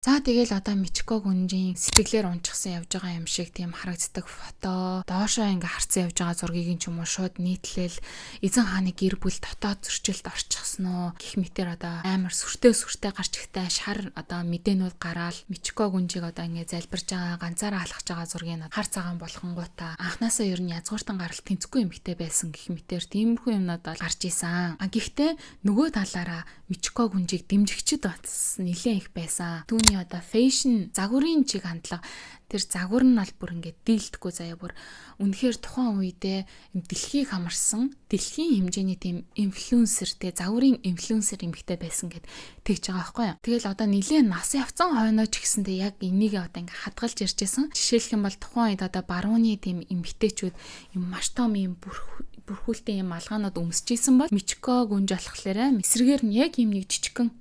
За тэгэл одоо Мичико гүнжийн сэтгэлээр унчихсан явж байгаа юм шиг тийм харагддаг фото, доошоо ингээ харцсан явж байгаа зургийг ч юм уу шууд нийтлэл, эзэн хааны гэр бүл дотоод зөрчилд орчихсон уу гэх мэтэр одоо амар сүртэй сүртэй гарч ихтэй шар одоо мэдээнүүд гараал Мичико гүнжийг одоо ингээ залбирж байгаа, ганцаараа алхаж байгаа зургийг хар цагаан болгонгуудаа анханасаа ер нь язгууртан гарал тэнцэхгүй эмэгтэй байсан гэх мэтэр тиймэрхүү юмнууд бол гарч исэн. А гэхдээ нөгөө талаараа Мичико гүнжийг дэмжигчд бас нэлээд их байсан. Түүний хүний одоо fashion загварын чиг хандлага, тэр загвар нь бол бүр ингээд дийлдэхгүй заяа, бүр үнэхээр тухайн үедээ юм дэлхийг хамарсан, дэлхийн хэмжээний тийм influencer те, загварын influencer эмэгтэй байсан гэд тэгж байгаа байхгүй юу. Тэгэл одоо нилээн нас явцсан хойноо ч гэсэндээ яг энийг одоо ингээд хадгалж ярьж байсан. Жишээлх юм бол тухайн үед одоо барууны тийм эмэгтэйчүүд юм маш том юм бүрхүүлтэй юм малгаанууд өмсөж исэн бол Мичко гүнж болохоор эсрэгээр нь яг юм нэг жижигхэн,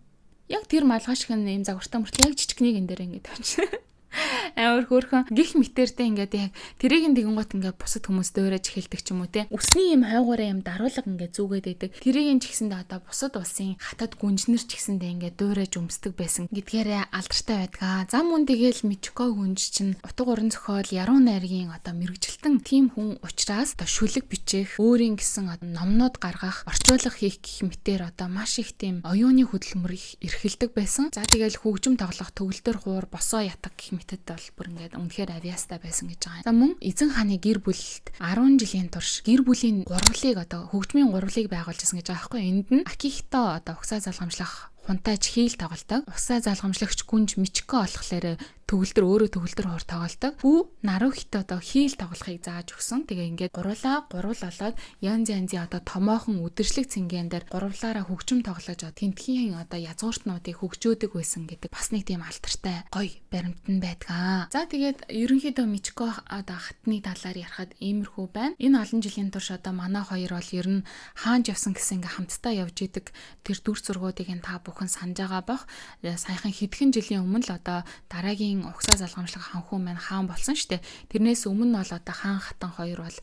яг тэр малгай шиг юм загвартай мөртлөө яг жижигхнийг энэ дээр ингээд тавьчих, амар хөөрхөн гих мэтэртэй ингээд яг тэрийг нь тэгэнгუут ингээд бусад хүмүүс дөөрэж эхэлдэг ч юм уу те. Үсний юм хойгоороо юм даруулга ингээд зүгээд байдаг. Тэрийг нь ч гэсэндээ одоо бусад улсын хатад гүнжнэр ч гэсэндээ ингээд дуурайж өмсдөг байсан гэдгээрээ алдартай байдгаа. За мөн тэгэл Мичко гүнж чинь утга уран зохиол, яруу найргийн одоо мэргэжилтэн тийм хүн учраас одоо шүлэг бичих, өөрийн гэсэн номнууд гаргах, орчуулга хийх гэх мэтэр одоо маш их тийм оюуны хөдөлмөр их эрхэлдэг байсан. За тэгэл хөгжим тоглох, төгөлдөр хуур, босоо ятг гэх мэтэд бол бүр ингээд үнэхээр авьяастай байсан гэж байгаа юм. За мөн эзэн хааны гэр бүлд 10 жилийн турш гэр бүлийн гурвлыг, одоо хөгжмийн гурвлыг байгуулж ирсэн гэж байгаа байхгүй. Энд нь Акихито одоо угсаа залгамжлах хунтайч хийл тоглодог. Усаа залгамжлагч гүнж Мичко болохоор төгөлдөр, өөрөө төгөлдөр хуур тоглодог. Хүү Нарухито одоо хийл тоглохыг зааж өгсөн. Тэгээ ингээд гурлаа гурвал болоод янз янзын одоо томоохон үдшилэг цэнгээн дээр гурвлаараа хөгжим тоглож тентхийн одоо язгууртнуудыг хөгжөөдөг байсан гэдэг бас нэг тийм алдартай гоё баримт нь байдгаа. За тэгээд ерөнхийдөө Мичко одоо хатны талаар ярихад иймэрхүү байна. Энэ олон жилийн турш одоо манай хоёр бол ер нь хаанч явсан гэсэн ингээ хамтдаа явж идэг тэр дүр зургуудыг нь та бүхэн санаж байгаа бох. Саяхан хэдхэн жилийн өмнө л одоо дараагийн угсаа залгамжлах ханхүү маань хаан болсон штэ. Тэрнээс өмнө бол одоо хаан хатан хоёр бол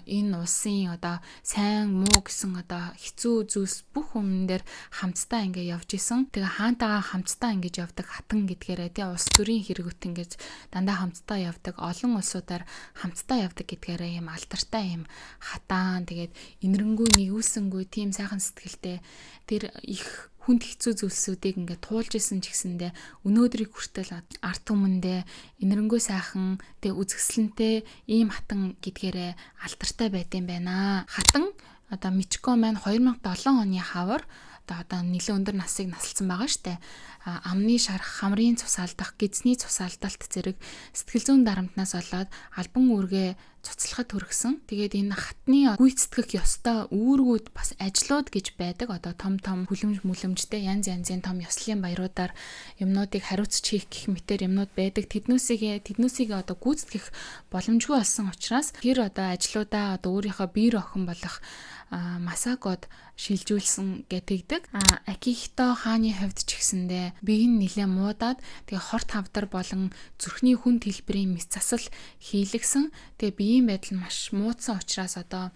энэ улсын одоо сайн муу гэсэн одоо хэцүү зүйлс бүх юмн дээр хамтдаа ингээ явж исэн. Тэгээ хаантайгаа хамтдаа ингэж явдаг хатан гэдгээрээ тий улс төрийн хэрэгүүт ингэж дандаа хамтдаа явдаг, олон улсуудаар хамтдаа явдаг гэдгээрээ юм алдартай юм хатаан. Тэгээд инэрэнгүй нэгүүлсэнгүй тийм сайхан сэтгэлтэй тэр их хүнд хэцүү зүйлсүүдийг ингээд туулж исэн ч гэсэндээ өнөөдрийг хүртэл ард түмэндээ инэрэнгүй сайхан тэг үзэсгэлэнтэй ийм хатан гэдгээрээ алдартай байдсан байна. Хатан одоо Мичко маань 2007 оны хавар одоо нэлээд өндөр насыг насалсан байгаа штэ. Амны шарах, хамрын цусаалдах, гэдэсний цусаалдалт зэрэг сэтгэл зүйн дарамтнаас болоод албан үүргээ цуцлахад хүргэсэн. Тэгээд энэ хатны гүйцэтгэх ёстой үүргүүд бас ажлууд гэж байдаг. Одоо том том хүлэмж мүлэмжтэй янз янзын том ёслолын баяруудаар юмнуудыг хариуцж хийх гэх мэтэр юмнууд байдаг. Тэднүүсийг тэднүүсийг одоо гүйцэтгэх боломжгүй болсон учраас тэр одоо ажлуудаа одоо өөрийнхөө биер охин болох Масакод шилжүүлсэн гэтэгдэг. Акихито хааны хувьд ч гэсэндээ бие нь нэлээд муудаад, тэгээ хорт хавдар болон зүрхний хүн төлбөрийн мэс засал хийлгсэн. Тэгээ биеийн байдал нь маш муудсан учраас одоо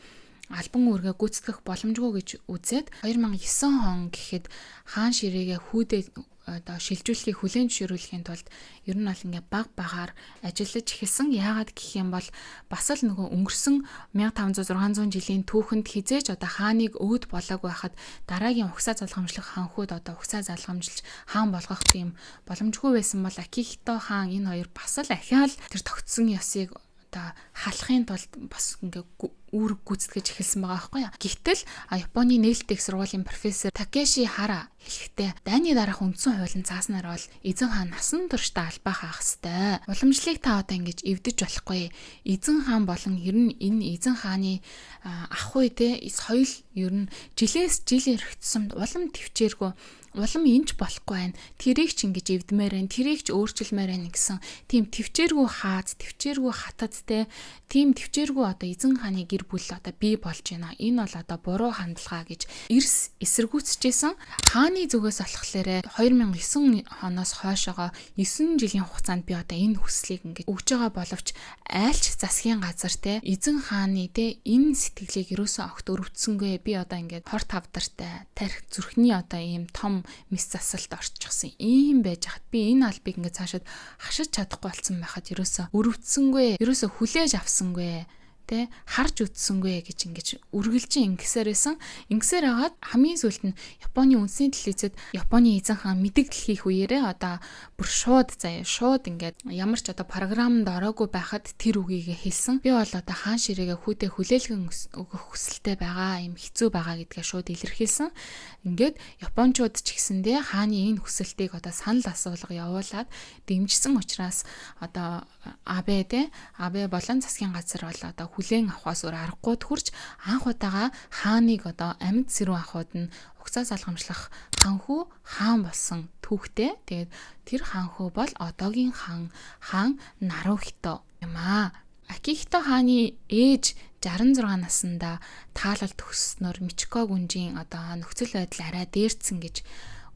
албан үүргээ гүйцэтгэх боломжгүй гэж үзээд 2009 он гэхэд хаан ширээгээ хүүдээ одоо шилжүүлэхийг хүлээн зөвшөөрүүлэхийн тулд ер нь бол ингээ баг багаар ажиллаж эхэлсэн. Яагаад гэх юм бол бас л нөгөө өнгөрсөн 1500 600 жилийн түүхэнд хизээж одоо хааныг өөд болоог байхад дараагийн угсаа залгамжлах ханхүүд одоо угсаа залгамжилж хаан болгох тийм боломжгүй байсан бол Акихито хаан энэ хоёр бас л ахиал тэр тогтсон ёсыг одоо халахын тулд бас ингээ үүрэг гүйцэтгэж эхэлсэн байгаа байхгүй юу. Гэвтэл Японы нээлттэй их сургуулийн профессор Такеши Хара хэлэхдээ дайны дараах үндсэн хуулийн цааснаар бол эзэн хаан насан туршдаа албаа хаах ёстой. Уламжлалыг та одоо ингэж эвдэж болохгүй. Эзэн хаан болон ер нь энэ эзэн хааны ах үе те соёл ер нь жилээс жил ирэх тусамд улам төвчээргүй, улам инж болохгүй байна. Тэрийг ч ингэж эвдмээр байна. Тэрийг ч өөрчилмээр байна гэсэн тийм төвчээргүй хаац, төвчээргүй хатад те, тийм төвчээргүй одоо эзэн хааны гэр бүл одоо бий болж байна. Энэ бол одоо буруу хандлага гэж эрс эсэргүүцэжсэн. Хааны зүгээс болохоор 2009 оноос хойшоогоо 9 жилийн хугацаанд би одоо энэ хүслийг ингэж өгж байгаа боловч айлч засгийн газар те эзэн хааны те энэ сэтгэлийг ерөөсөө огт өрөвдсөнгүй. Би одоо ингээд хорт хавдартай тарих зүрхний одоо ийм том мэс засалт орчихсон. Ийм байж хат би энэ албыг ингээд цаашаад хашиж чадахгүй болсон байхад ерөөсөө өрөвдсөнгүй. Ерөөсөө хүлээж авсангүй. тэ харж үтсэнгүй гэж ингэж үргэлжин ингэсээр байсан. Ингэсээр хагаад хамгийн сүүлд нь Японы үндэсний телевизэд Японы эзэн хаан мэдэгдэл хийх үеэрээ одоо бүр шууд заяа шууд ингээд ямар ч одоо програмд ороогүй байхад тэр үгийг хэлсэн. Би бол одоо хаан ширээгээ хүүдээ хүлээлгэн өгөх хүсэлтэй байгаа, юм хэцүү байгаа гэдгээ шууд илэрхийлсэн. Ингээд японочууд ч гэсэндээ хааны энэ хүсэлтийг одоо санал асуулга явуулаад дэмжсэн учраас одоо Абэ те Абэ болон засгийн газар бол одоо хүлээн авахаас өөр аргагүй төхөрч анх удаага хааныг одоо амьд сэрүүн ахуйд нь угсаа залгамжлах ханхүү хаан болсон түүхтэй. Тэгээд тэр ханхүү бол одоогийн хаан Нарухито юм аа. Акихито хааны ээж 66 наснда таалал төгсснөөр Мичико гүнжийн одоо нөхцөл байдал арай дээрдсэн гэж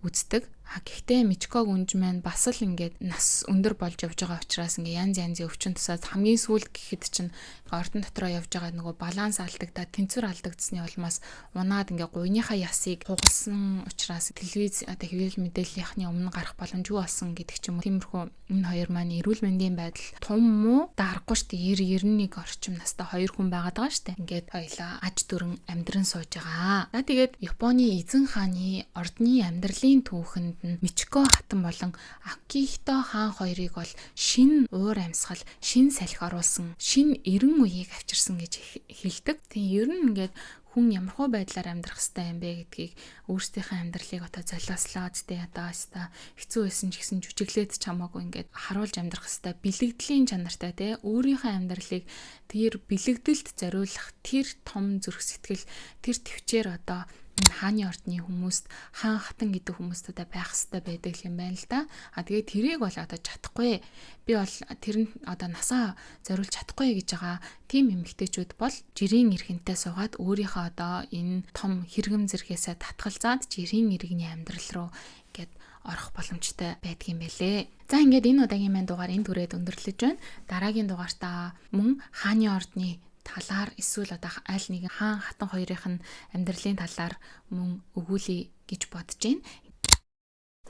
үздэг. А гэхдээ Мичико гүнж маань бас л ингээд нас өндөр болж явж байгаа учраас ингээд янз янзын өвчин тусаад хамгийн сүүлд гэхэд чинь ордон дотроо явж байгаа нөгөө баланс алдагдаад тэнцвэр алдагдсны улмаас унаад ингээд гуйныхаа ясыг хугалсан учраас телевиз одоо хэвлэл мэдээллийнхний өмнө гарах боломжгүй болсон гэдэг ч юм уу. Тиймэрхүү энэ хоёр маань эрүүл мэндийн байдал тум муу дарахгүй шүү дээ. 90 91 орчим настай хоёр хүн байгаад байгаа шүү дээ. Ингээд хоёлаа аж дүрэн амьдран сууж байгаа. За тэгээд Японы эзэн хааны ордны амьдралын түүхэнд нь Мичико хатан болон Акихито хаан хоёрыг бол шин уур амьсгал, шин салхи оруулсан, шин эрен үеийг авчирсан гэж хэлдэг. Тийм ер нь ингээд хүн ямархуу байдлаар амьдрах хэвтэй юм бэ гэдгийг өөрсдийнхээ амьдралыг одоо золиослоод тэ одоо өста хэцүү байсан ч гэсэн жүжиглээд ч хамаагүй ингээд харуулж амьдрах хэвтэй бэлэгдлийн чанартай тэ өөрийнхөө амьдралыг тэр бэлэгдэлд зориулах тэр том зүрх сэтгэл тэр төвчээр одоо энэ хааны ордны хүмүүст хаан хатан гэдэг хүмүүст одоо байх хэвтэй байдаг юм байна л да. А тэгээд тэрийг бол одоо чадахгүй. Би бол тэр нь одоо насаа зориулж чадахгүй гэж байгаа тийм эмэгтэйчүүд бол жирийн эрхэнтэй суугаад өөрийнхөө одоо энэ том хэрэгэм зэрхээсээ татгалзаад жирийн иргэний амьдрал руу ингээд орох боломжтой байдгийм байлээ. За ингээд энэ удаагийн маань дугаар энэ түрээд өндөрлөж байна. Дараагийн дугаартаа мөн хааны ордны талаар эсвэл одоо аль нэгэн хаан хатан хоёрын нь амьдралын талаар мөн өгүүлье гэж бодож байна.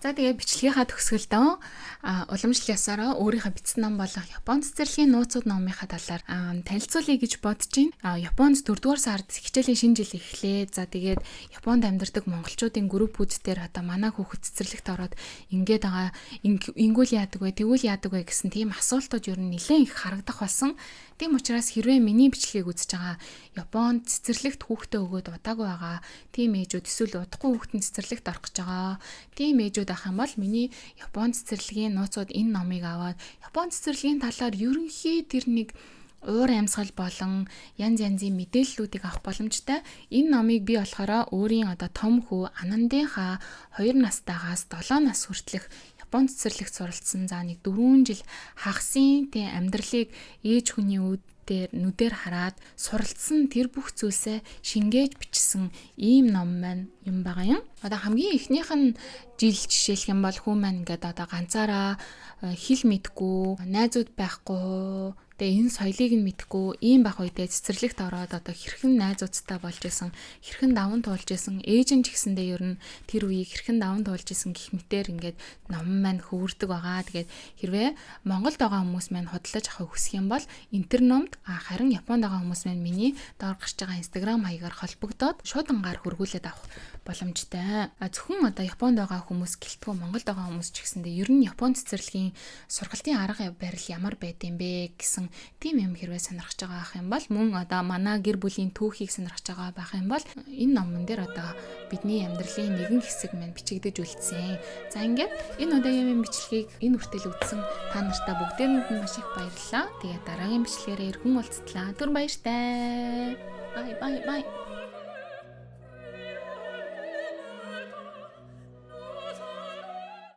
За тэгээ бичлэгийнхаа төгсгөлдөө уламжлал ёсороо өөрийнхөө бичсэн ном болох Японд цэцэрлэгийн нууцуд номынхаа талаар танилцуулъя гэж бодож байна. Японд 4-р сард хичээлийн шинэ жил эхлэе. За тэгээд Японд амьдардаг монголчуудын группүүд дээр одоо манай хүүхэд цэцэрлэгт ороод ингээд байгаа ингүүл яадаг вэ, тэгвэл яадаг вэ гэсэн тийм асуултууд ер нь нэлээд их харагдах болсон. Тийм учраас хэрвээ миний бичлэгийг үзэж байгаа Японд цэцэрлэгт хүүхдээ өгөөд удаагүй байгаа тийм ээжүүд эсвэл удахгүй хүүхэд нь цэцэрлэгт орох гэж байгаа тийм ээжүүд ах юм бол миний Японд цэцэрлэгийн нууцуд энэ номыг аваад Японд цэцэрлэгийн талаар ерөнхий тэр нэг уур амьсгал болон янз янзын мэдээллүүдийг авах боломжтой. Энэ номыг би болохоор өөрийн одоо том хүү Анандынхаа 2 настайгаас 7 нас хүртэлх Японд цэцэрлэгт суралцсан за нэг 4 жил хагасын тэ амьдралыг ээж хүний үд дээр нүдээр хараад суралцсан тэр бүх зүйлсээ шингээж бичсэн ийм ном маань юм байгаа юм. Одоо хамгийн эхнийх нь жил жишээлх юм бол хүн маань ингээд одоо ганцаараа хэл мэдгүй, найзууд байхгүй, тэгээ энэ соёлыг нь мэдгүй ийм байх үедээ цэцэрлэгт ороод одоо хэрхэн найзуудтай болж исэн, хэрхэн даван туулж исэн, ээж нь ч гэсэндээ ер нь тэр үеийг хэрхэн даван туулж исэн гэх мэтээр ингээд ном маань хөвөрдөг байгаа. Тэгээд хэрвээ Монголд байгаа хүмүүс маань худалдаж авахыг хүсэх юм бол Интерномд, харин Японд байгаа хүмүүс маань миний доор гарч байгаа Instagram хаягаар холбогдоод шуудангаар хөргүүлээд авах боломжтой. Зөвхөн одоо Японд байгаа хүмүүс гэлтгүү Монголд байгаа хүмүүс ч гэсэндээ ер нь Японд цэцэрлэгийн сургалтын арга барил ямар байд юм бэ гэсэн тийм юм хэрвээ сонирхож байгаа ах юм бол мөн одоо манай гэр бүлийн түүхийг сонирхож байгаа байх юм бол энэ номон дээр одоо бидний амьдралын нэгэн хэсэг маань бичигдэж үлдсэн. За ингээд энэ удаагийн бичлэгийг энэ хүртэл үзсэн та нартай бүгдээрэнд нь маш их баярлалаа. Тэгээд дараагийн бичлэгээрээ иргэн уулзтлаа. Түр баяртай. Bye bye bye.